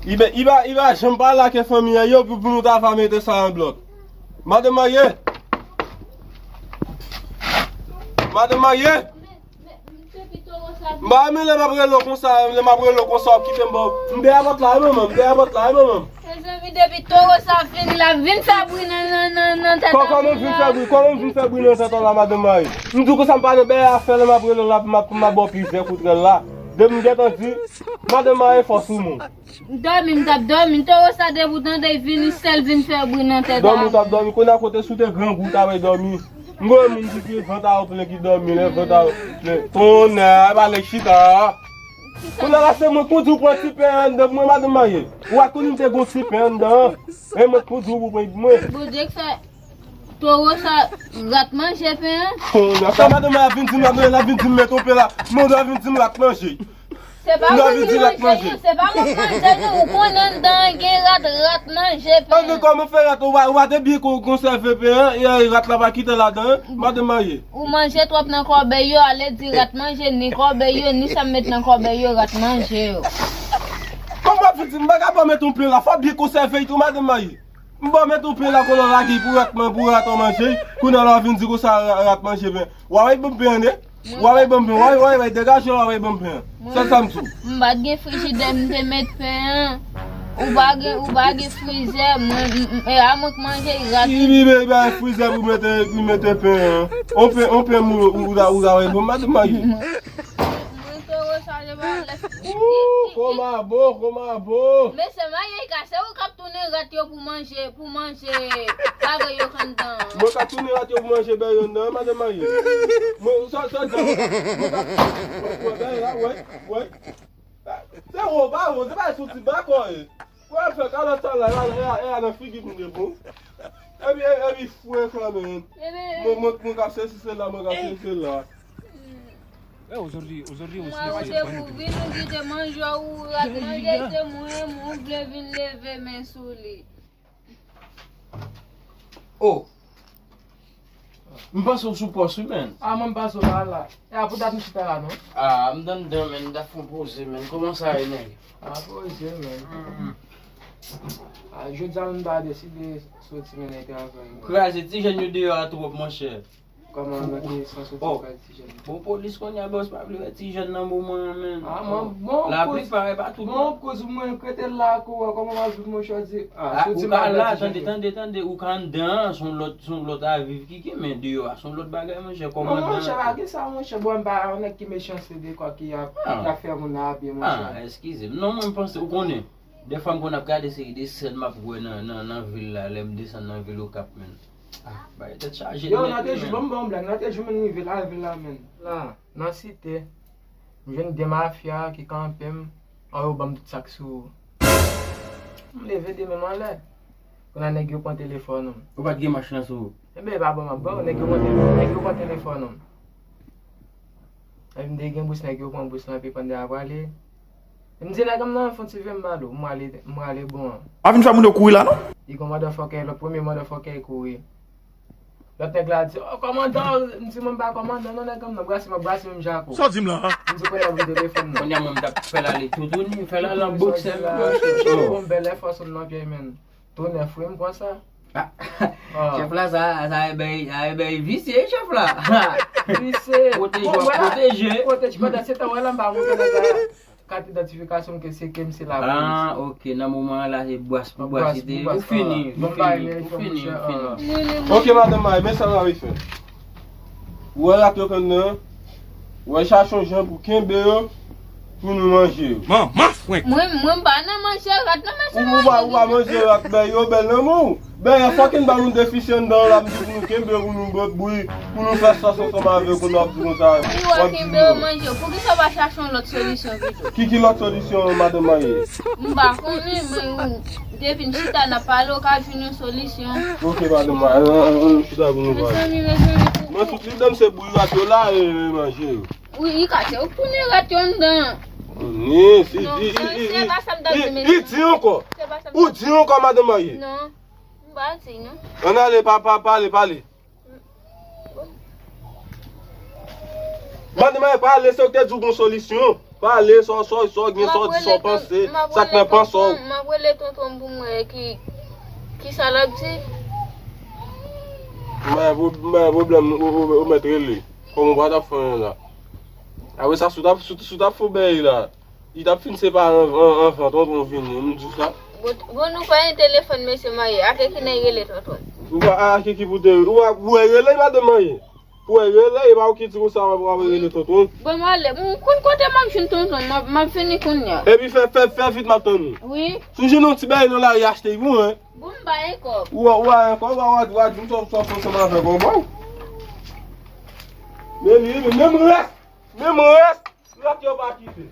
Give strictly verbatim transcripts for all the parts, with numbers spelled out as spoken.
Iba, Iba, Iba janm pa lage fanmi an yo pou, pou nou ta va mete sa an blòk. Madan Marye. Madan Marye. M pa renmen lè m ap rele w konsa, lè m ap rele w konsa, w ap kite m ba w. M dèyè pòt la, wi, manman, m dèyè pòt la, wi, manman. Mezanmi, depi towo sa vin la, vin fè bri nan, nan, nan, nan tèt a moun nan. Kòman m vin fè bri? Kòman m vin fè bri nan tèt a w la, madan Marye? M di w konsa m pa nan bèyè afè lè m ap rele w la, m ap, m ap ba w plizyè kout rèl la. Depi m gentan di, madan Marye fò sou mwen. Dòmi, m t ap dòmi. Towo sa depi w tande l vini, sèl vin fè bri nan tèt a. Dòmi, w t ap dòmi. Kounye a kote si w te grangou, w ta bay dòmi. M gen moun ki gen vant a yo plen ki dòmi, lè vant a yo plen. Tonnè, a pa nèg chita. Kounye a la se mwen k pou di w pran ti pen anndan pou mwen, madan Marye. Ou pa t konn m te gon ti pen anndan. E mwen k pou di w pou pran pou mwen. Bondye k fè. Towo sa, rat manje pen an. Sa madan Marye ap vin di m la, la vin di m met on pen la. Manda vin di m rat manje. Se pa mwen k manje non, se pa mwen k manje non. Ou konnen anndan an gen rat, rat manje pen an. Anndan kòman fè rat, ou pa, ou pa te byen ko-, konsève pen an, e rat la pa kite ladan an, madan Marye. Ou manje twòp nan kòbèy yo, ale di rat manje, ni kòbèy yo, ni sa m met nan kòbèy yo, rat manje yo. Kòman w ap vin di m bagay pa met on pen la, fò byen konsève l tou, madan Marye. M ba w met on pen la kote w lage pou rat man-, pou rat an manje. Kounye a la w vin di konsa ra-, rat manje pen. W a bay ban m pen an de. W a bay ban m pen. W a, w a, w a degaje w a bay ban m pen an. Sèl sa m di w. M pa t gen frijidè m te met pen an. Ou pa gen, ou pa gen frizè. Mwen, m, m, e a mwen k manje rat. Li, li, li bay frizè pou mete, pou mete pen an. On pen, on pen mou, ou, ou ta, ou ta bay ban m, madan Marye. Mwen te rechaje pa lè. Ooh, kòman bon, kòman bon. Mesye, Marye ka se ou k ap tounen rat yo pou manje, pou manje bagay yo k anndan an. Mwen ka tounen rat yo pou manje bèy yo anndan an, madan Marye. Mwen, sa, sa, sa, mwen ka, mwen, mwen, bèy la, wè, wè. Se wo, pa wo, se pa sou ti bakò, e. Wè, fè kalòt sa la, e a, e a, e a nan figi m de bon. Epi, e, epi fou e flamen. Mwen, mwen, mwen k ap sesi sela, mwen k ap sesi sela. Mwen te pou vin ou kite manje ou rat manje, se mwen, mwen vle vin leve men sou li. Oh! M panse w sou pòs wi, menn. Ah, mwen m panse w pa la. E a pou dat m chita la, non? Ah, m t anndan, menn, m t ap fè yon poze, menn. Kòman sa ye, nèg? Ah, poze, menn. Ah, jodi a, m pa deside soti, menn, nan travay, menn. Kraze, ti jèn yo deyò a twòp, monchè. Kòman nan ki sans ou di w ka di ti jèn? Bon, polis kounye a, bòs pa vle wè ti jèn nan moman an, menn. Ah, mwen, bon, laplipa, e pa tout. Bon, koz mwen k rete la, kou, kòman w ap di mwen chwazi? Ah, si w di m pa vle ti jèn. Ou ka la, tande, tande, tande, ou ka anndan an, se yon lòt, se yon lòt aviv ki gen, men deyò a, se yon lòt bagay, monchè, kòmandan. Non, monchè, pa gen sa, monchè, bon, m pa yon nèg ki mechanste de kwa ki ap, ki ap fè moun abye, monchè. Ah, eskize m. Non, mwen, m panse, ou konnen, dèfwa m konn ap gade seri de sèn m ap wè nan, nan, nan vil la, lè m desann nan vil Okap, menn. Ah, bagay tèt chaje nèt wi, menn. Yo, nan de jou, ban m ba w yon blag, nan de jou, menn, m rive lavil la, menn. La, nan site, m jwenn de mafya ki kanpe m, an yo ban m tout sa k sou. M leve de men m anlè. Kounye a nèg yo pran telefòn m. Ou pa t gen mach lan sou ou? Enben, e pa ban m ap ba w, nèg yo pran tele-, nèg yo pran telefòn m. Epi m te gen bous, nèg yo pran bous lan, epi pandan y ap prale, m di nèg an m nan fè yon ti vye m ba l ou, m prale, m prale bon an. Pa vin fè moun yo kouri la, non? Li gon motherfucker, lòt premye motherfucker kouri. Lòt nèg la di, "Oh, kòmandan," m di, "Mwen m pa kòmandan, non, nèg an m nan, brase m ap brase menm jako." Sa w di m la, an? M di, "Kounye a m pran telefòn nan." Kounye a mwen m t ap fè l ale toutouni, fè l ale an boksè, m pran chèche. Gon bèl lè fòs ou nan pye, menn. Tonè fre m pran sa. Ah. Chèf la, sa, sa e bay, sa e bay visye, chèf la. Visye. Pwoteje w ap pwoteje. Pwoteje, pandan se tan, wè la, m pa montre nèg la kat idantifikasyon m ke se ke m se lapolis. Ah, ok, nan moman an la, se bwas pou bwas, ou fini, ou fini, ou fini, ou fini. Ok, madanm Marie, men sa n ap fè. Ou wè rat yo k anndan an? Ou wè, chache yon jan pou kenbe yo, pou nou manje yo. Manman frenk. Mwen, mwen m pa nan manje rat non, mesye. Ou, ou pa, ou pa manje rat, bèy yo bèl nan men w. Bèy, fòk n ba moun defisye anndan an la, m di pou nou kenbe yo, pou nou bwè bouyi, pou nou fè sòs ansanm avè yo, pou nou ap di konsa. Wi, w ap kenbe yo, manje yo. Poukisa w pa chache yon lòt solisyon pito? Ki, ki lòt solisyon, madanm Marie? M pa konnen, men depi n chita n ap pale, w ka jwenn yon solisyon. Ok, madanm Marie, ann, ann, ann chita pou nou pale. Mezanmi, mezanmi, pou... Mwen tout li dan m se bouyi rat yo la, e, e manje yo. Wi, li ka se ou k tounen rat yo anndan. Ni, si, non, di, non, i, i, se pa sa m t ap di, i, men i di ankò. Se pa sa m t ap di. Ou di ankò, madanm Marie? Non, m pa di, non. Ann ale, pa, pa, pale, pale. Madanm Marie, pale, se ou k te di w gon solisyon. Pale, sa w, sa w, sa w gen, sa w di, sa w panse, sa k nan panse w. M ap rele tonton m pou m wè ki, ki sa l ap di. M pa gen pwob-, m pa gen pwoblèm, ou, ou, ou mèt rele. Kòman w pa t ap fè anyen la? Apre sa, si w t ap, si w, si w t ap fè w bèy la, li t ap fin separe an, an, anvan tonton vini, m di w sa. Bon, bon, nou pa gen telefòn mesye marye, ake ki nèg rele tonton. Ou pa, ake ki pou te, ou pa, ou wè rele madanm marye. Pou wè rele, e pa ou ki di konsa w ap rele tonton. Bon, m ale. M konn kote m ap jwenn tonton, m ap, m ap vini kounye a. Epi fè, fè, fè vit, m ap tann ou. Wi. Si w jwenn yon ti bagay nan lari, achte pou mwen. Bon, m ba yon kòb. Ou a, ou a yon kòb, ou a, ou a, ou a di m sa w fè ansanm avèk yon bò. Men li, li, menm rès, menm rès, rès yo pa kite.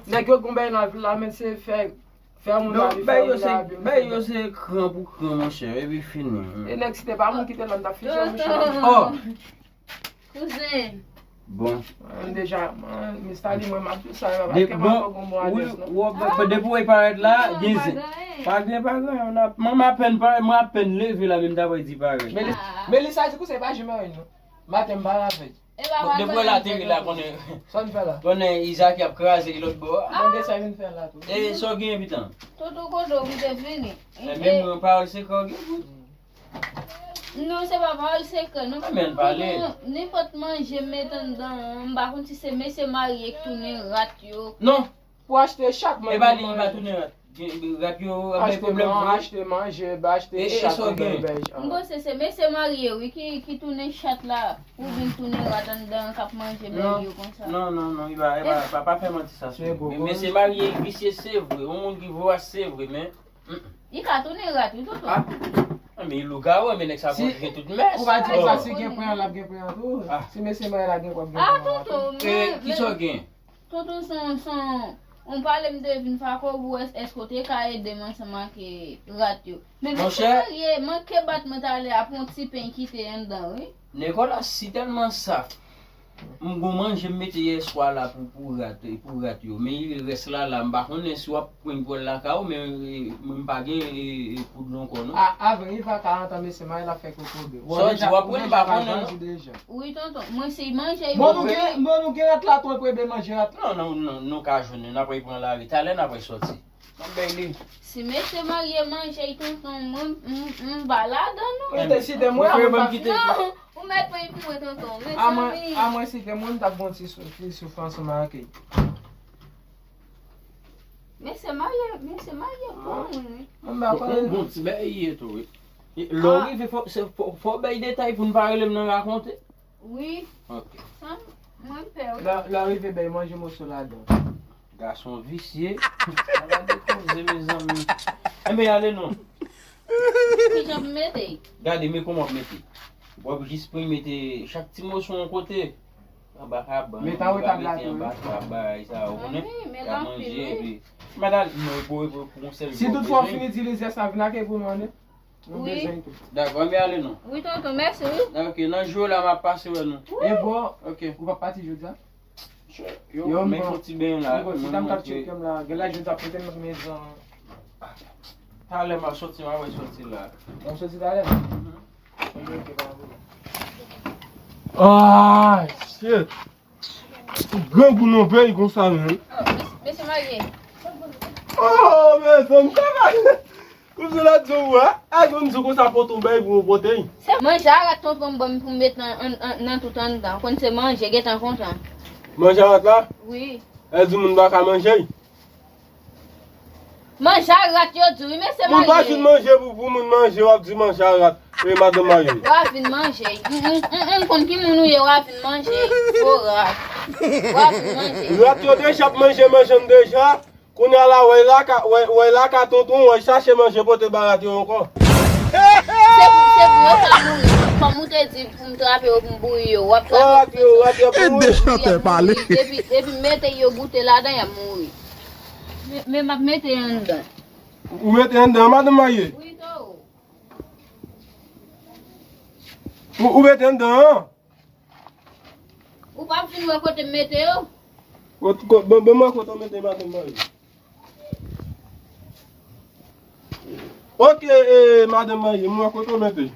Nèg yo gon bagay nan vil la, men se fè, fè moun la, fè moun la, bay yo se kran pou kran, monchè, epi fini. E nèg si te pa moun ki te la, m t ap fiche, monchè. Oh! Kouzen. Bon. Mwen deja, mwen, Miss Tali, mwen, m ap di sa, yo pa kè m ap gon bon adrès, non. Depi w parèt la, gen zen. Pa gen, pa gen, mwen apèn parèt, mwen apèn leve la, men m ta pral di parèt. Melissa di kouzen pa janm anyen, non. Maten, m pale avè l. Depi w la ateri la, konnen, sa w vin fè la? Konnen Iza ki ap kraze lòt bò a. Mande sa w vin fè la tou. E sa w genyen pitan? Tonton kote w ki te vini? E menm mwen pawòl sekrè w gen pou. Non, se pa pawòl sekrè, non. Men pale. Nenpòt manje m met anndan an, m pa konn si se mesye marye k tounen rat yo. Non. Pou achte chat, manje. E pa li, li pa tounen rat. Gen, gen rat yo ap bay pwoblèm vre. Achte manje, achte chat, bay bèj. M panse se mesye marye, wi, ki, ki tounen chat la. Ou vin tounen rat anndan an k ap manje bèj yo konsa. Non, non, non, li pa, li pa, pa, pa fè manti sa sou li. Men mesye marye, li visye, se vre. Yon moun ki vwòch, se vre, men Li ka tounen rat, wi, tonton. Ah. Ah, men lougawou, men nèg sa konn gen tout mès. Ou pa di konsa, si gen pran, l ap gen pran tou. Ah. Si mesye marye la gen kòb, gen pran tou. Ah, tonton, men, men, kisa w gen? Tonton, son, son, on pale m te vin fè ak ou, èske w te ka ede m ansanm ak, eh, rat yo? Men mesye marye, manke bat mwen talè a pou yon ti pen ki te anndan, wi. Nicolas, si tèlman sa, m gon manje m mete yè swa la pou, pou rat, pou rat yo. Men rès la la, m pa konnen si w ap pran pou l lakay ou, men, eh, mwen m pa gen, eh, eh, poud la ankò, non. A, avè, li va karant an, mesye, men l ap fè kokobe. Sa w di, w ap pran, m pa konnen, non. Wi, tonton, mwen se manje. Bon, nou gen, bon, nou gen rat la tou, pou ede manje rat. Non, non, non, nou ka jwenn, n ap pran lari. Talè n ap sòti. M ap bay li. Si mesye marye manje, tonton, mwen, m, m pa ladan, non. Mwen te site mwen, mwen pa kite. Non, ou mèt pran pou mwen, tonton. Mezanmi. A mwen, a mwen site mwen, m t ap bon ti sou, ti souf ansanm ak li. Mesye marye, mesye marye bon, wi. Mwen pa konnen. Bon, bon ti bagay ye tou, wi. Lè w rive, fò, se, fò, fò w bay detay pou n pa rele m nan rakonte. Wi. Ok. Sa, mwen pè, wi. Lè, lè w rive bay manje moso ladan. Gason visye. Ala de koze, mezanmi. Enben, ale non. Kijan pou mete? Gade, men kòman w ap mete. W ap jis pran mete chak ti moso yon kote. Anba kabann, mete anwo tab la tou, wi. Anba tab, bagay sa, ou konnen. Wi, men l anpil, wi. Epi, madanm, non, pou, pou, pou yon sèl jou. Si toutfwa w fini itilize sa, vin ak pou mwen, non. Nou bezwen tou. Dakò, ann ale non. Wi, tonton, mèsi, wi. Ok, nan jou la, m ap pase wè nou. E bon, ok. Ou p ap pati jodi a? Yo, men fon ti benyen la. Si ta m t ap tcheke m la, gen la jodi a pote m mezon. Talè m ap soti, m ap soti la. W ap soti talè? Mhm. Ok, ok, pa gen pwoblèm. Ah, shit. Grangou nan peyi konsa menm. Oh, mesye marye. Oh, mezanmi, kaka. Kouzen la di w a, a, yon di w konsa pote w bay pou w pote. Se manje a rat tonton ban m pou m met nan, nan, nan tout anndan. Konn se manje, gentan kontan. Manje a rat la? Wi. Èske moun pa ka manje? Manje a rat yo di wi, mesye marye. Moun pa fin manje pou, pou moun manje, w ap di manje a rat. E madanm marye. W a vin manje. M, m, m, m konn ki moun ou ye, w a vin manje. Gwo rat. W a vin manje. Rat yo deja ap manje manje m deja. Kounye a la, wè la ka, wè, wè la ka tonton, wè chache manje pote ba rat yo ankò. Se pou, se pou yo ka mouri. Kòm ou te di pou m trape yo, pou m bouyi yo. W ap trape yo, rat yo ap mouri. Ede chantè pale. Depi, depi mete yo goute ladan, y ap mouri. Men, men m ap mete anndan. Ou mete anndan, madanm marye? Wi, to. Ou, ou mete anndan an? Ou p ap vin wè kote m mete yo? Kot, kot, ban, ban mwen kote w mete madanm marye. Ok, eh, madanm marye, m wè kote w mete.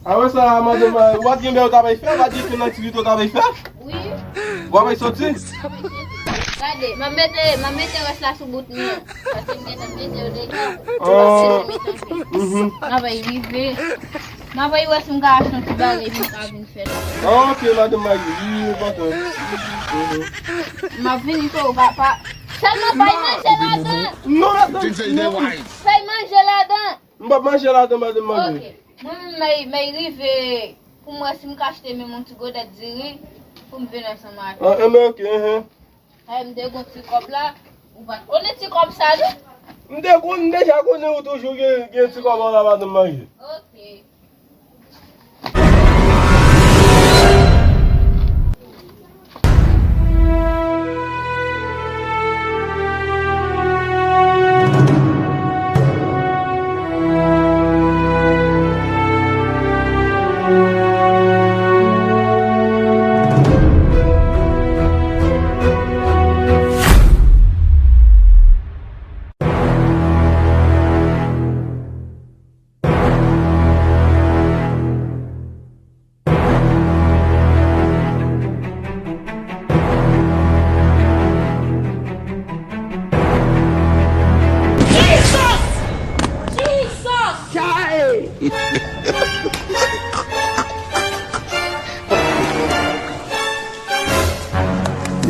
Apre sa, madanm, w pa t gen bagay ou ta bay fè, w pa t gen fè nan aktivite ou ta bay fè? Wi. W pa bay soti? Gade, m ap mete, m ap mete rès la sou bout mwen. Paske m gentan mete yo deja. Ah. Paske m mete anpil. Mhm. M ap bay rive. M ap bay wè si m ka achte yon ti bagay pou m ka vin fè la. Ah, ok, madanm Maggie, wi, enpòtan. Mhm. M ap vini pou ou, papa. Sèlman bay manje ladan. Non, madanm, non. Fè manje ladan. M p ap manje ladan, madanm Maggie. Ok. Mwen menm, may, may rive pou m wè si m ka achte menm yon ti godèt diri pou m vin ansanm avè w. Ah, enben, ok, enhen. Ay, m te gon ti kòb la, ou pa t konnen ti kòb sa, non? M te konn, m deja konnen ou toujou gen, gen ti kòb an la, madanm Maggie. Ok.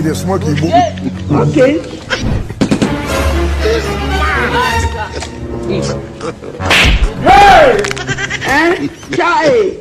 It is smoky, boo. Ok. Hey! Hein? Chae!